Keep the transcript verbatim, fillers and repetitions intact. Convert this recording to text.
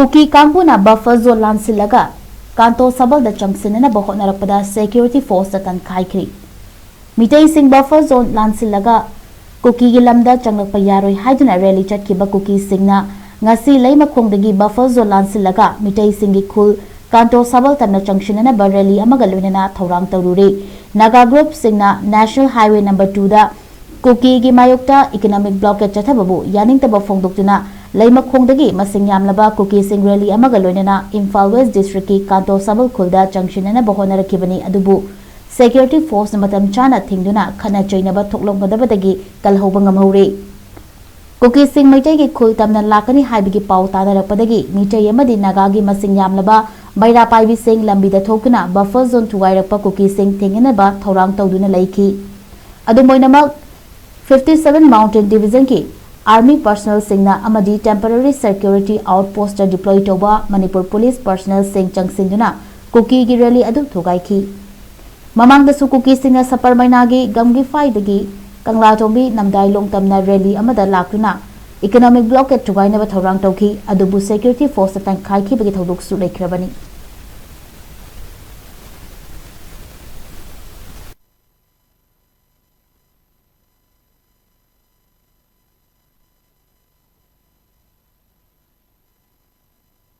ꯀꯨꯀꯤ ꯀꯥꯡꯕꯨꯅ buffer zone ꯂꯥꯟꯁꯤꯜꯂꯒ ꯀꯥꯟꯇꯣ ꯁꯕꯜꯗ ꯆꯪꯁꯤꯟꯅꯅꯕ ꯍꯣꯠꯅꯔꯛꯄꯗ security forceꯇ ꯇꯟꯈꯥꯏꯈ꯭ꯔꯤ꯫ ꯃꯤꯇꯩꯁꯤꯡ buffer zone ꯂꯥꯟꯁꯤꯜꯂꯒ ꯀꯨꯀꯤꯒꯤ ꯂꯝꯗ ꯆꯪꯂꯛꯄ ꯌꯥꯔꯣꯏ ꯍꯥꯏꯗꯨꯅ rally ꯆꯠꯈꯤꯕ ꯀꯨꯀꯤꯁꯤꯡꯅ ꯉꯁꯤ ꯂꯩꯃꯈꯣꯡꯗꯒꯤ buffer zone ꯂꯥꯟꯁꯤꯜꯂꯒ ꯃꯤꯇꯩꯁꯤꯡꯒꯤ ꯈꯨꯜ ꯀꯥꯟꯇꯣ ꯁꯕꯜ ꯇꯝꯅ ꯆꯪꯁꯤꯟꯅꯅꯕ rally ꯑꯃꯒ ꯂꯣꯏꯅꯅ ꯊꯧꯔꯥꯡ ꯇꯧꯔꯨꯔꯦ꯫ ꯅꯥꯒꯥ groupꯁꯤꯡꯅ National Highway number twoꯗ ꯀꯨꯀꯤꯒꯤ ꯃꯥꯌꯣꯛꯇ economic blockade ꯆꯠꯊꯕꯕꯨ ꯌꯥꯅꯤꯡꯗꯕ ꯐꯣꯡꯗꯣꯛꯇꯨꯅ ꯂꯩꯃꯈꯣꯡꯗꯒꯤ ꯃꯁꯤꯡ ꯌꯥꯝꯂꯕ ꯀꯨꯀꯤꯁꯤꯡ rally ꯑꯃꯒ ꯂꯣꯏꯅꯅ ꯏꯝꯐꯥꯜ West districtꯀꯤ ꯀꯥꯟꯇꯣ ꯁꯕꯜ ꯈꯨꯜꯗ ꯆꯪꯁꯤꯟꯅꯅꯕ ꯍꯣꯠꯅꯔꯛꯈꯤꯕꯅꯤ, ꯑꯗꯨꯕꯨ security forceꯅ ꯃꯇꯝ ꯆꯥꯅ ꯊꯤꯡꯗꯨꯅ ꯈꯠꯅ ꯆꯩꯅꯕ ꯊꯣꯛꯂꯛꯀꯗꯕꯗꯒꯤ ꯀꯜꯍꯧꯕ ꯉꯝꯍꯧꯔꯦ꯫ ꯀꯨꯀꯤꯁꯤꯡ ꯃꯩꯇꯩꯒꯤ ꯈꯨꯜ ꯇꯝꯅ ꯂꯥꯛꯀꯅꯤ ꯍꯥꯏꯕꯒꯤ ꯄꯥꯎ ꯇꯥꯅꯔꯛꯄꯗꯒꯤ ꯃꯤꯇꯩ ꯑꯃꯗꯤ ꯅꯥꯒꯥꯒꯤ ꯃꯁꯤꯡ ꯌꯥꯝꯂꯕ ꯃꯩꯔꯥ ꯄꯥꯏꯕꯤꯁꯤꯡ ꯂꯝꯕꯤꯗ ꯊꯣꯛꯇꯨꯅ buffer zone ꯊꯨꯒꯥꯏꯔꯛꯄ ꯀꯨꯀꯤꯁꯤꯡ ꯊꯤꯡꯅꯅꯕ ꯊꯧꯔꯥꯡ ꯇꯧꯗꯨꯅ ꯂꯩꯈꯤ꯫ ꯑꯗꯨꯝ ꯑꯣꯏꯅꯃꯛ, fifty seven Mountain Divisionꯀꯤ army personnelꯁꯤꯡꯅ ꯑꯃꯗꯤ temporary security outpostꯇ deploy ꯇꯧꯕ ꯃꯅꯤꯄꯨꯔ police personnelꯁꯤꯡ ꯆꯪꯁꯤꯟꯗꯨꯅ ꯀꯨꯀꯤꯒꯤ rally ꯑꯗꯨ ꯊꯨꯒꯥꯏꯈꯤ꯫ ꯃꯃꯥꯡꯗꯁꯨ ꯀꯨꯀꯤꯁꯤꯡꯅ ꯁꯄꯔꯃꯩꯅꯥꯒꯤ ꯒꯝꯒꯤꯐꯥꯏꯗꯒꯤ ꯀꯪꯂꯥꯇꯣꯡꯕꯤ ꯅꯝꯗꯥꯏꯂꯣꯡ ꯇꯝꯅ rally ꯑꯃꯗ ꯂꯥꯛꯇꯨꯅ economic blockade ꯊꯨꯒꯥꯏꯅꯕ ꯊꯧꯔꯥꯡ ꯇꯧꯈꯤ, ꯑꯗꯨꯕꯨ security forceꯇ ꯇꯟꯈꯥꯏꯈꯤꯕꯒꯤ ꯊꯧꯗꯣꯛꯁꯨ ꯂꯩꯈ꯭ꯔꯕꯅꯤ꯫